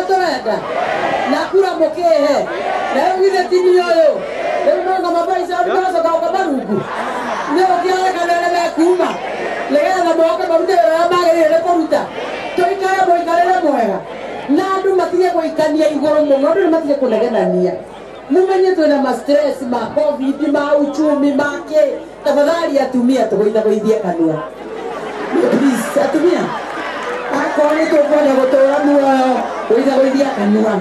Tũrenda na kura mũkĩhe na rĩu githĩ ti niĩ ũyũ rĩu no ngoma maica ũcoka ũkamarungu nĩ ũkĩonekana ũrĩa mekuma nĩgetha moke marute wĩra ũrĩa magĩrĩire nĩ kũruta tũikare mũikarĩre mwega na andũ matige gũikania igũrũ mũno andũ nĩ matige kũnegenania mumenye twĩna ma stress ma covid ma uchumi ma kĩ. Tafadhali atumia tũgũithagũithie kanua, please. Atumia, akorwo nĩ tũkwenda gũtũra muoyo, gũithagũithia kanua.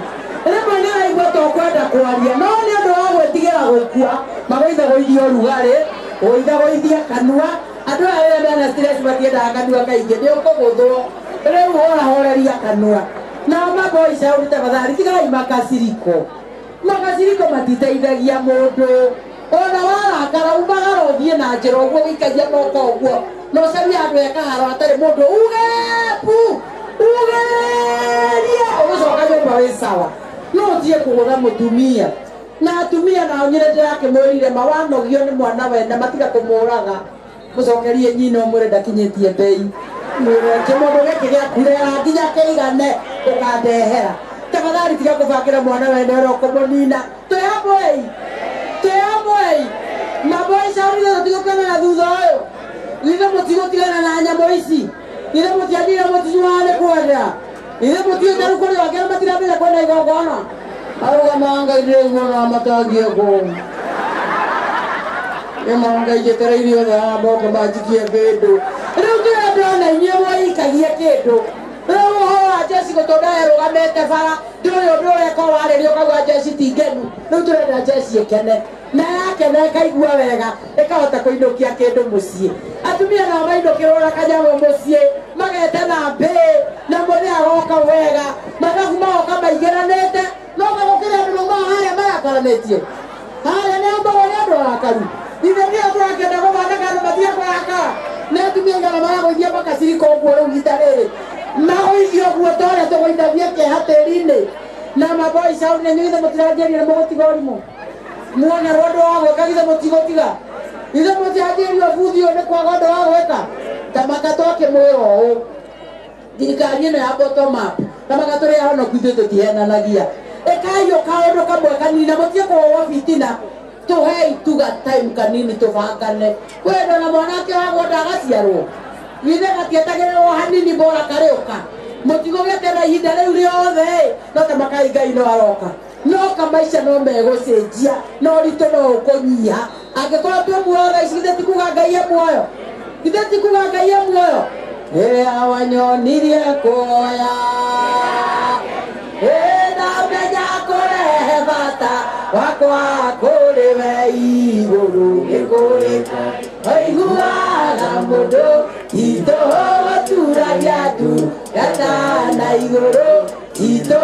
Rĩmwe nĩ waigua tokwenda kwaria, no nĩ ũndũ wa gwĩtigĩra gũkua magũithagũithia ũrugarĩ, gũithagũithia kanua. Andũ aya rĩrĩa mena stress matiendaga kanua kaingĩ, nĩ ũkũgũthwo. Rĩu horahoreria kanua. Nao maboica ũndũ, tafadhali tigai makasiriko. Makasiriko matiteithagia mũndũ. Ona warakara, umagara ũthiĩ na njĩra ũguo, ũikagia moko ũguo na ũcarie handũ hekaharo hatarĩ mũndũ, uge pu ugerie, ũgũcoka nyũmba wĩ sawa. No ũthiĩ kũgũtha mũtumia. Na atumia nao nyine ndĩrakĩmwĩrire mawanogio nĩ mwana wene, matiga kũmũraga, mũcokerie nyina, ũmwĩre ndakinyĩtie mbei, mwĩre kĩmũndũ gĩkĩ gĩakurera nginya kĩigane ũkandehera. Tafadhali tiga kũbangĩra mwana wene ũrĩa ũkũmũnina. Twĩ hamwe, twĩ hamwe. Maboica ũrĩa tũtigũkena na thutha ũyũ, ithe mũtigũtigana na nyamũ ici. Ithe mũtianire, mũtinyuaga nĩ kwenda. Ithe mũtiũĩ tarĩu kũrĩ angĩ arĩa matirambĩrĩria kwenda igongona arũgamaga. Ngai ndĩguona matangie kũu nĩma Ngai njetereire othe haha moke manjikie kĩndũ. Rĩu tũrenda ona inyuĩ mwaikagie kĩndũ. Rĩu ũhoro wa jeshi gũtũnda ĩrũgamĩte bara, ndũrĩ ũndũ ũreka warĩrio ũkauga jeshi ti ngenu. Rĩu tũrenda jeshi ĩkene, na yakena ĩkaigua wega, ĩkahota kũinũkia kĩndũ mũciĩ. Atumia nao mainũkĩrwo na kanyamũ mũciĩ, magete na mbĩ na mũthĩ agoka wega, mathabu magoka maigĩranĩte. No gũkĩrĩ andũ maumaga harĩa marakaranĩtie harĩa nĩ aumagwo nĩ andũ arakaru. Ithe nĩo tũrakĩenda gũthondeka andũ matige kũrakara. Nĩ atumia igana maragũithia makacirika ũguo. Rĩu ihinda rĩrĩ magũithio ũguo ta ũrĩa tũgũithagia kĩeha tĩri-inĩ. Na maboica nĩ ithe mũtiranjĩrire nĩ mũgũtiga ũrimũ muona ũndũ wa gwĩka. Githe mũtigũtiga? Ithe mũtianjĩrio buthi ũyũ nĩ kwaga ũndũ wa gwĩka. Ta maka twakĩmwĩra ũũ, thirikari ĩno ya bottom up, ta maka tũrĩ ahonoku ithuĩ tũtihenanagia. Ĩkai o kaũndũ kamwe kanini na mũtige kũhũrwo bitina. Tũhei tuga time kanini tũbangane. Kwenda na mwanake wagwo ndagaciarwo, githe gatietagĩrĩrwo hanini bora karĩũka? Mũtigũgĩetera ihinda rĩu rĩothe. No ta makai Ngai no aroka, no kamaica no megũcenjia, no ũritũ no ũkũnyiha angĩkorwo twĩ muoyo thaa ici. Githe ti kuga Ngai e muoyo? Githe ti kuga Ngai e muoyo? Rĩrĩa wanyonirie kuoya ndamenya kũrehe bata wakwa kũrĩ we igũrũ nĩ kũrĩ waiguaga mũndũ itũ gũturagia ndu gatana igũrũ itũ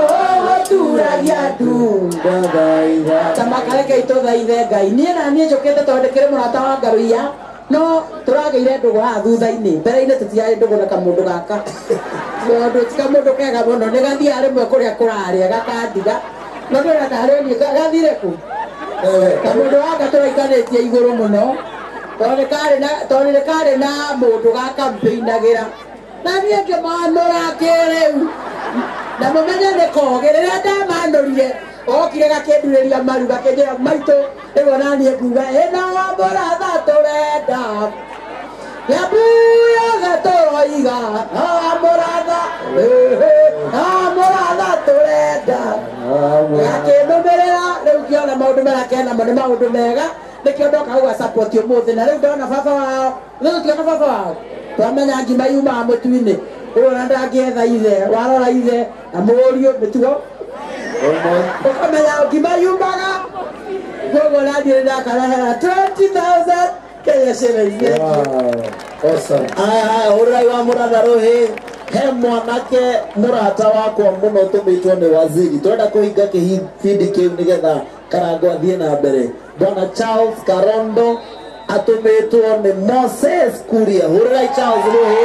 gũturagia ndu ndathaitha. Ta makareke itũthaithe Ngai. Niĩ na niĩ njũkĩte tondũ ndĩkĩrĩ mũrata wa Ngaruiya, no tũragĩire ndũgũ haha thutha-inĩ. Mbere-inĩ tũtiarĩ ndũgũ na kamũndũ gaka, tondũ ti kamũndũ kega mũno. Nĩ gathiaga rĩmwe kũrĩa kũrarĩa gakandiga, no ndĩrona tarĩ niĩ gathire kũ kamũndũ gaka tũraikanĩtie igũrũ mũno, tondũ nĩ karĩ na mũndũ gakampĩinagĩra na niĩ ngĩmanũra kĩrĩu. Na mũmenye nĩ kogĩ. Rĩrĩa ndamanũrire, okire gakĩndurĩria maru, gakĩnjĩra maitũ rĩu ona niĩ nguga ĩno wa mũratha tũrenda Kiambu yothe tũroiga no wa mũratha, no wa mũratha tũrenda. Gakĩnũmĩrĩra rĩu ngĩona maũndũ marĩa kenamo nĩ maũndũ mega, nĩkĩo ndoka gũga support ũmũthĩ. Na rĩu ndona baba wao, rĩu tũtiona baba wao, twamenya ngima yumaga mũtu-inĩ ũyũ na ndangĩetha ithe. Warora ithe na mũriũ mĩtugo, ũkamenya ngima yumaga. Koguo nathiĩ ndakarehera 20,000 Kenya shillings. Thank you. Awesome. Aya, aya, hũrĩrai wa mũratha rũhĩ. He mwanake mũrata wakwa mũno tũmĩtwo nĩ waziri. Tũrenda kũhinga kĩbindi kĩu nĩgetha Karango athiĩ na mbere. Bwana Charles Karondo atũmĩtwo nĩ Moses Kuria. Hũrĩrai Charles rũhĩ.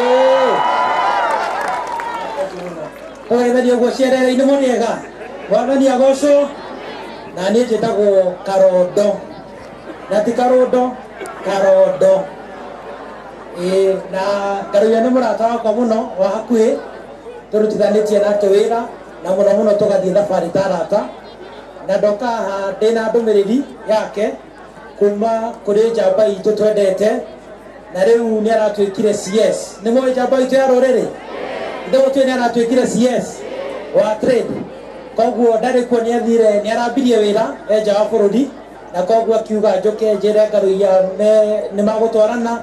Tũgeithania ũguo ciarere-inĩ mũrĩega, Mwathani agocwo. Na niĩ njĩtagwo Karondo, na ti Karondo, Karondo. Ĩĩ, na Ngaruiya nĩ mũrata wakwa mũno wa hakuhĩ, tũrutithanĩtie nake wĩra. Na mũno mũno tũgathiĩ thabarĩ ta arata. Na ndoka haha ndĩna ndũmĩrĩri yake kuma kũrĩ njamba itũ twendete, na rĩu nĩ aratuĩkire CS. Nĩ mũĩ njamba itũ ya rũrĩrĩ? Ndĩgũtuĩ nĩ aratuĩkire CS wa trade. Koguo ndarĩ kuo, nĩ athire, nĩ arambirie wĩra e nja wa bũrũri, na koguo akiuga njũke njĩre Ngaruiya nĩ magũtwarana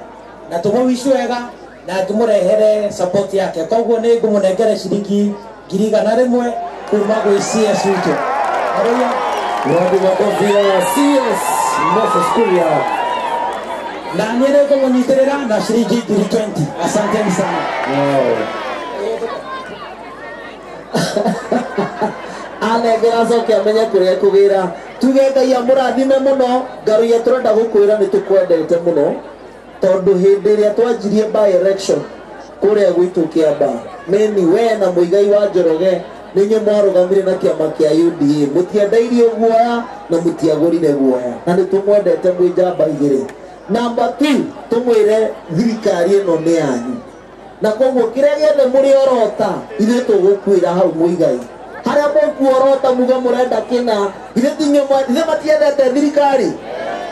na tũmũwici wega na ngĩmũrehere support yake. Koguo nĩ ngũmũnengere ciringi 100,000 kuma gwĩ CS witũ. Ngaruiya. Wapi makofi ya CS Moses Kuria. Na niĩ nĩ ngũmũnyitĩrĩra na ciringi 20,000. Asanteni sana. Wow. Anengera acoke amenye kũrĩa ekũgĩra. Tuge Ngai amũrathime mũno. Ngaruiya tũrenda gũkwĩra nĩ tũkwendete mũno, tondũ hĩndĩ ĩrĩa twanjirie by election kũrĩa gwitũ Kĩamba, meni we na Mũigai wa Njoroge nĩ inyuĩ mwarũgamire na kĩama kĩa UDA. Mũtiendeirio guoya na mũtiagũrire guoya, na nĩ tũmwendete mwĩ njamba igĩrĩ. Namba 2, tũmwĩre thirikari ĩno nĩ yanyu, na koguo kĩrĩa gĩothe mũrĩ orota ithuĩ tũgũkuĩra hau Mũigai. Harĩa mũkuorota muge mũrenda kĩna, ithuĩ matiendete thirikari,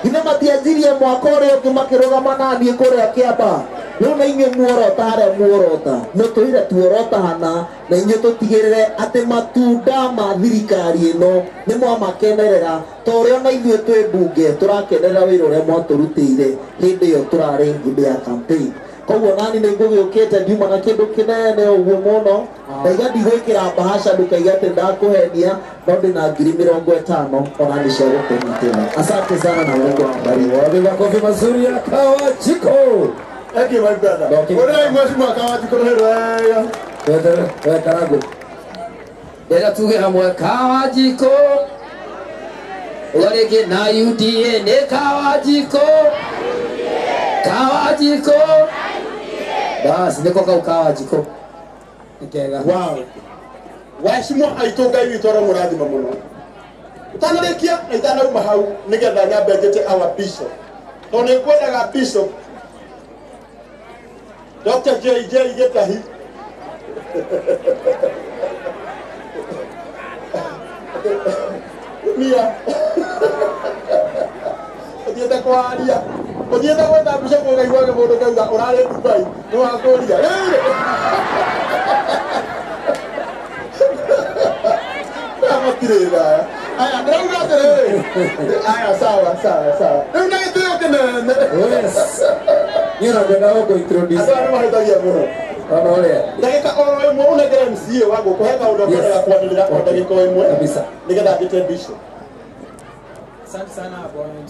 ithuĩ matianjirie mwaka ũrĩa ũngĩ makĩrũgama na niĩ kũrĩa Kĩamba. Rĩu na inyuĩ muorota harĩa muorota, mũtũire tuorota hana, na inyuĩ tũtigĩrĩre atĩ matunda ma thirikari ĩno nĩ mwamakenerera, ta ũrĩa ona ithuĩ twĩ mbunge tũrakenerera wĩra ũrĩa mwatũrutĩire hĩndĩ ĩyo tũrarĩ hĩndĩ ya campaign. Koguo nani nĩ ngũgĩũkĩte ndiuma na kĩndũ kĩnene ũguo mũno, ndaiga ndigwĩkĩra bahasha ndũkaiga atĩ ndakũhenia, no ndĩna 50,000 ona nĩ cia gũkũnyitĩra. Asante sana na Mungu akubariki. Wapi makofi mazuri ya Kawajiko. Thank you, my brother. Ũrĩa mheshimiwa Kawajiko nĩ wega. Wewe Karago. Ndĩrenda tuge hamwe Kawajiko. Ũrĩa na UDA nĩ Kawajiko. Kawajiko. Bas nĩko kau Kawajiko. Nĩkega. Wow. Waheshimiwa aitũ Ngai witũ aromũrathima mũno. Ũtanarĩkia na itanauma hau nĩgetha nyambe njĩte our bishop. Tondũ nĩ ngwendaga bishop Dr. JJ Gĩtahi. Mia. Ũthiĩte kwaria. Ũthiĩte gwetha bishop ũkaiguaga mũndũ kauga ũrarĩ Dubai nĩ wakũria. Matirĩ thaya. Aya, ndĩrauga atĩrĩrĩ. Aya, sawa, sawa, sawa. Rĩu na gĩtĩo kĩnene. Yes. Niĩ ona ngwenda gũkũ introduce. Andũ aya nĩ mahĩtagia mũno. Ona ũrĩa. Ndagĩka oro ĩmwe ũnengere MCA wa gũkũ, he kaũndũ akwendaga kwanĩrĩra o ndagĩka o ĩmwe. Kabisa. Nĩgetha njĩte bishop. Asante sana bwana MC.